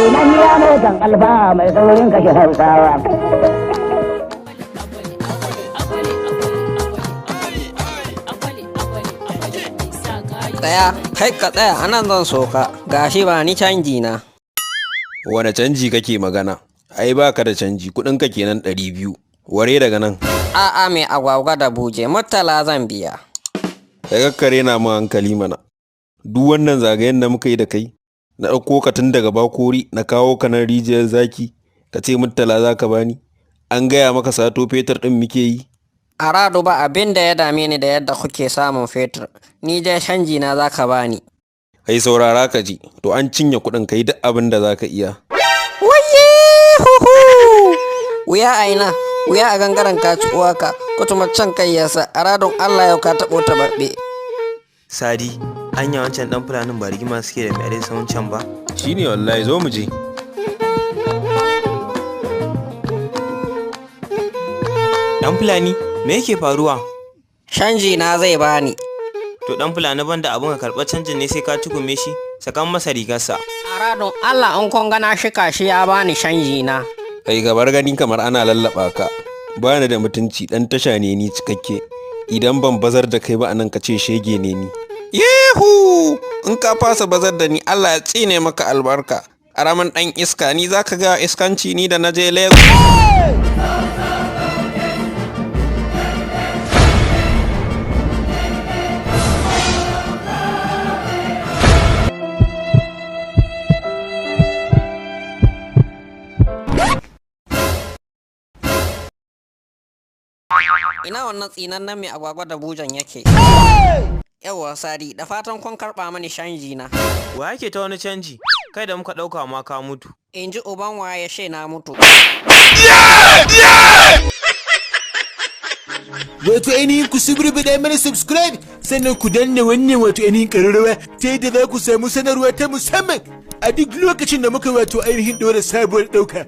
Idan ya motan alfa mai saurin kashe Hausawa. Tsaya, kai ka tsaya, anan zan soka. Gashi ba ni canji na. Wane canji kake magana? Ai baka da canji, kuɗinka kenan 200. Ware daga nan. A'a, mai agwagwa da buje, murtala zan biya. Kai kakkare na mu hankali mana. Duk wannan zagayen da muka yi da kai, na ɗauko ka tun daga Bakori na kawo ka nan Rijiyar Zaki, ka ce murtala za ka bani. An gaya maka sato fetur ɗin muke yi. Aradu, ba abin da ya dame ni da yadda kuke samun fetur. Ni dai canji na za ka bani. Kai saurara ka ji, to an cinye kuɗin, ka yi duk abin da za ka iya. Waye huhu! Wuya a ina, wuya a gangaren kaci uwaka, kutuma can kai yasa, aradun Allah yau ka taɓo taɓaɓɓe. Sadi, anya wancan dan fulanin ba rigima suke da mai alai sahun can ba? Shine wallahi, zo mu je. Dan fulani, me yake faruwa? Canji na zai bani. To dan fulani, banda abun ka karɓar canjin ne sai ka tukume shi, sakan masa rigarsa. Aradun Allah in kun gana shika shi ya bani canji na. Kai gabar gani kamar ana lallaɓa ka. Ba ni da mutunci, ɗan tasha ne ni cikakke. Idan ban bazar da kai ba anan, ka ce shege ne ni. Yehu! In ka fasa bazar da ni, Allah ya tsine maka albarka. Araman ɗan iska, ni za ka ga iskanci, ni da na je Lagos. Ina wannan tsinannen mai agwagwa da bujan yake? Yawwa Sadi, da fatan kun karɓa mani canji na. Wa yake ta wani canji? Kai da muka ɗauka ma ka mutu. In ji uban waye she na mutu. Wato ainihin ku suburbuɗa mana subscribe, sannan ku danna wannan wato ainihin ƙararrawa, ta yadda za ku samu sanarwa ta musamman a duk lokacin da muka wato ainihin ɗora sabuwar ɗauka.